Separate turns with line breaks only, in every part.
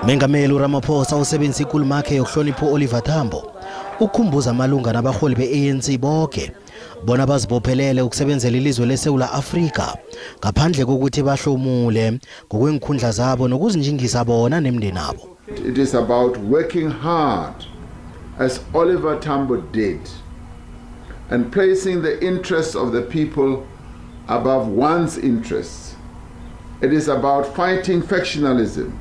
Mengameli uRamaphosa usebenzisa ikulumakhe yokuhlonipha u-Oliver Tambo ukukhumbuza amalunga nabarholi be-ANC bonke bona bazibophelele ukusebenzela ilizwe leSewula Afrika ngaphandle kokuthi bahlomule ngokwenkhundla zabo nokuzinjingisa bona nemndenabo.
It is about working hard as Oliver Tambo did and placing the interests of the people above one's interests. It is about fighting factionalism,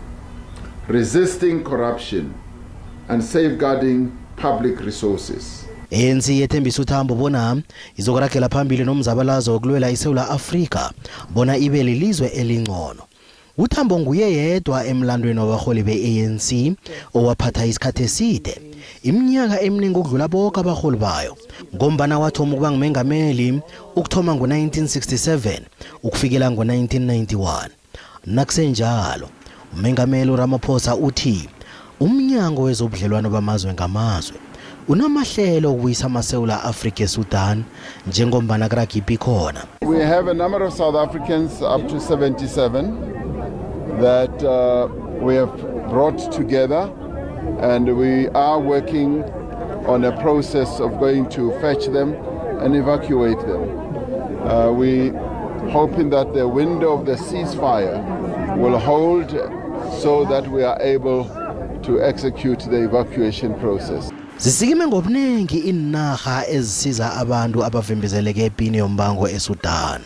resisting corruption, and safeguarding public resources.
ANC yethembisa uThambo bona izokuragela phambili nomzabalazo wokulwela iSewula Afrika bona ibe lilizwe elingcono. uThambo nguye yedwa emlandweni wabarholi be-ANC owaphatha isikhathi eside, iminyaka eminingi ukudlula bonke abarholi bayo, ngombana wathoma ukuba ngumengameli ukuthoma ngo-1967 ukufikela ngo-1991. Nakusenjalo, umengameli uRamaphosa uthi umnyango wezobudlelwano bamazwe ngamazwe unamahlelo okubuyisa amaSewula Afrika eSudan njengombana kuragipi khona.
We have a number of South Africans, up to 77, that we have brought together, and we are working on a process of going to fetch them and evacuate them. We hoping that the window of the ceasefire will hold so that we are able to execute the evacuation process.
Zisikime ngobunengi iinarha ezisiza abantu abavimbezeleke epini yombango eSudan.